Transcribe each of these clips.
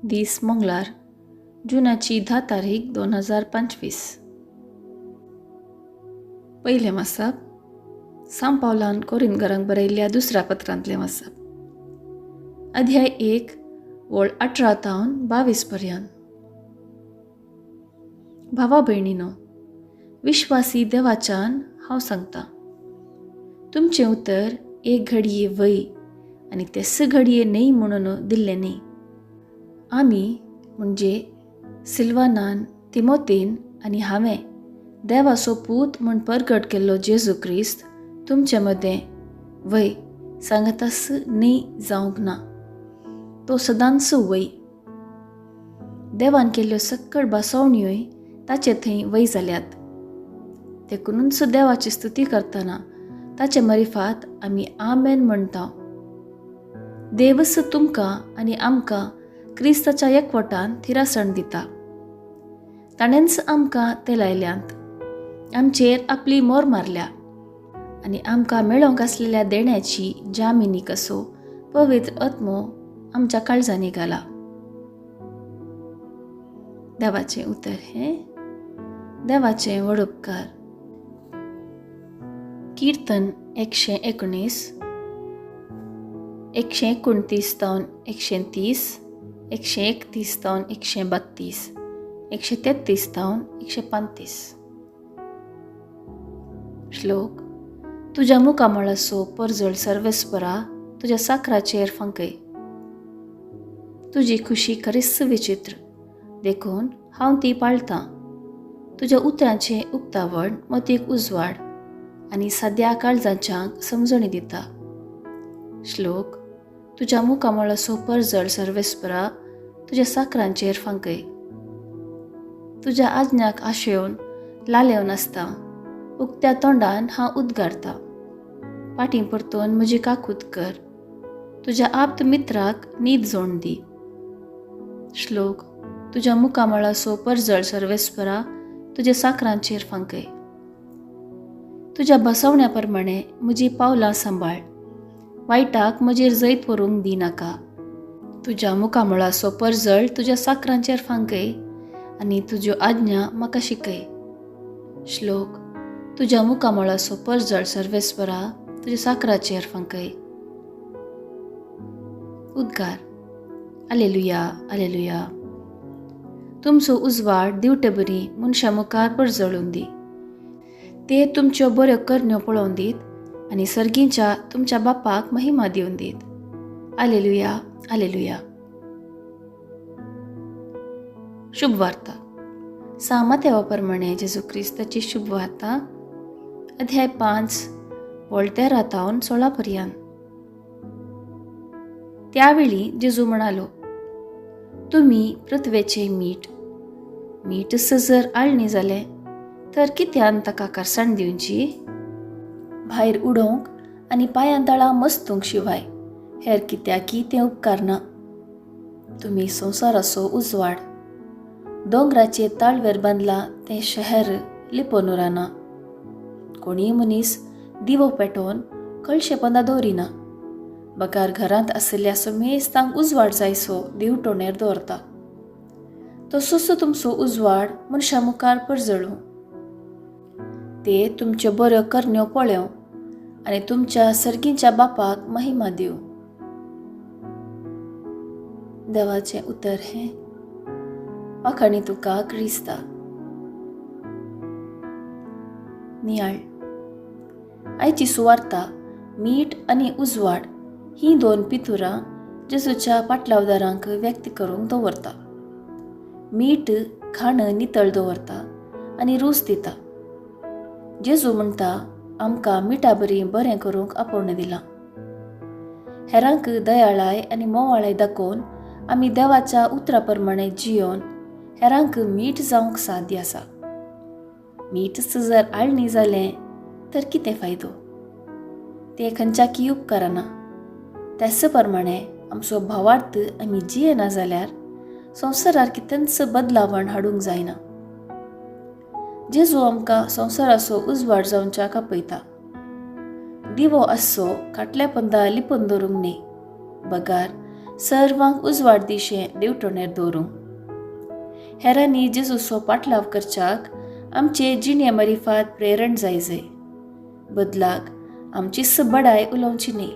दीस मंगळार, जुनाची 10 तारीख 2025. पयलें वाचप सांव पावलान कोरिंतकारांक बरयल्ल्या दुसऱ्या पत्रांतलें वाचप, अध्याय 1 वळ 18 तावन 22 पर्यंत. भावा भयणीनो, विश्वासी देवाच्यान हांव सांगता, तुमचें उतर एक घडये वय आनी तेस घडये न्हय म्हणून दिल्लें न्हय. आमी म्हणजे सिल्वानान, तिमोतीन आनी हांवें देवाचो पूत म्हूण परगट केल्लो जेजू क्रिस्त तुमचे मदें वय सांगतास न्हय जावंक ना, तो सदांच वय. देवान केल्ल्यो सक्कड भासवण्योय ताचे थंय वय जाल्यात. देखूनच देवाची स्तुती करतना ताचे मरिफात आमी आमेन म्हणटा. देवस तुमकां आनी आमकां क्रिस्ताच्या एकवटान थिरासण दिता. ताणेंच आमकां ते लायल्यांत, आमचेर आपली मोर मारल्या आनी आमकां मेळोवंक आसलेल्या देण्याची जामिनी कसो पवित्र आत्मो आमच्या काळजांनी घाला. देवाचें उतर हें देवाचें व्हड उपकार. कीर्तन 119, 129 तावन 130, 131 तावन 132, 133 तावन 135. श्लोक. तुज्या मुखामळाचो परजळ सर्वेस्परा तुज्या साकराचेर फांकय. तुजी खुशी खरीच विचित्र, देखून हांव ती पाळतां. तुज्या उतरांचें उक्तावण मतीक उजवाड आनी साद्या काळजाच्यांक समजणी दिता. श्लोक. तुज्या मुखामळाचो परजळ सर्वेस्परा तुज्या साकरांचेर फांकय. तुज्या आज्ञाक आशेवन लालेवन आसता, उक्त्या तोंडान हांव उद्गारता. पाटी परतून म्हजी काकूत कर, तुज्या आप्त मित्राक नीद जोण दी. श्लोक. तुज्या मुखामळाचो परजळ सर्वेस्परा तुज्या साकरांचेर फांकय. तुज्या बसवण्या प्रमाणे म्हजी पावलां सांबाळ, वायटाक म्हजेर जैत व्हरूंक दी नाका. तुज्या मुखामळाचो परजळ तुज्या साकरांचेर फांकय आनी तुज्यो आज्ञा म्हाका शिकय. श्लोक. तुज्या मुखामळाचो परजळ सर्वेस्परा तुज्या साकराचेर फांकय. उद्गार. आलेलुया, आलेलुया. तुमचो उजवाड दिवटे बरी मनशां मुखार परजळून दी. ते तुमच्यो बऱ्यो करण्यो पळोवन दीत आनी सर्गींच्या तुमच्या बापाक महिमा दिवन दीत. आलेलुया, आलेलुया. शुभ वार्ता. सांव मातेवा प्रमाणे जेजू क्रिस्ताची शुभ वार्ता, अध्याय 5 वळ 13 तावन 16 पर्यंत. त्यावेळी जेजू म्हणालो, तुमी पृथ्वेचे मीठ. मीठ जर आळणी जालें तर कित्यान ताका करसाण दिवची? भायर उडोवंक आनी पांयां तळा मस्तूंक शिवाय हेर कित्याकी तें उपकारना. तुमी संवसाराचो उजवाड. दोंगराचे ताळवेर बांदला तें शहर लिपोवन उरना. कोणीय मनीस दिवो पेटोवन कळशे पोंदा दवरिना, बगार घरांत आशिल्ल्या समेस्तांक उजवाड जायसो दिवटोणेर दवरता. तसोच तुमचो उजवाड मनशां मुखार परजळूं. ते तुमच्यो बऱ्यो करण्यो पळोवं आनी तुमच्या सर्गींच्या बापाक महिमा दिवं. देवाचें उतर हें वाखाणी तुका क्रिस्ता. नियाळ. आयची सुवार्ता मीठ आनी उजवाड हीं दोन पितुरां जेजूच्या पाटलावदारांक व्यक्त करूंक दवरता. मीठ खाण नितळ दवरता आनी रूच दिता. जेजू म्हणटा, आमकां मिठा बरी बरें करूंक आपोवणें दिलां. हेरांक दयाळाय आनी मोवाळाय दाखोवन आमी देवाच्या उतरा प्रमाणे जियोवन हेरांक मीठ जावंक साध्य आसा. मीठ जर आळणी जालें तर कितें फायदो? तें खंयच्याकी उपकारना. त्याच प्रमाणे आमचो भावार्थ आमी जियेना जाल्यार संवसारार कितेंच बदलावण हाडूंक जायना. जेजू आमकां संवसाराचो उजवाड जावच्याक आपयता. दिवो आसचो खाटल्या पंदा लिपून दवरूंक न्ही, बगार सर्वांक उजवाड दिशें देवटणेर दवरूं. हेरांनी जेजूचो पाटलाव करच्याक आमचे जिणे मारिफात प्रेरण जाय जाय, बदलाक आमचीच बडाय उलोवची न्ही.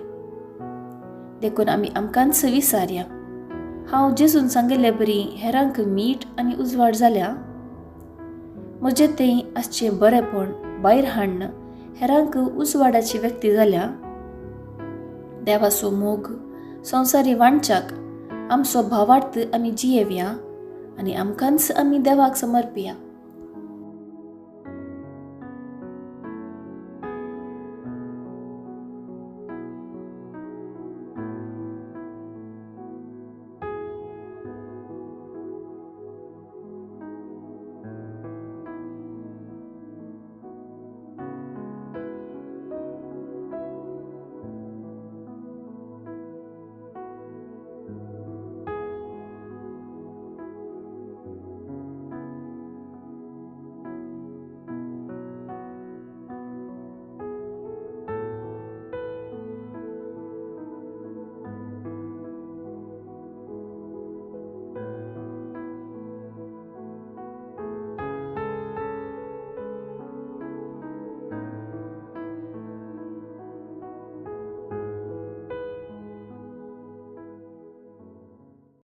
देखून आमी आमकांच विसारया. हांव जेजून सांगिल्ले बरी हेरांक मीठ आनी उजवाड जाल्या. म्हजें तें आसचें बरेंपण भायर हाडून हेरांक उजवाडाची व्यक्ती जाल्या. देवाचो मोग संवसारी वांटच्याक आमचो भावार्थ आमी जियेवया आनी आमकांच आमी देवाक समर्पिया.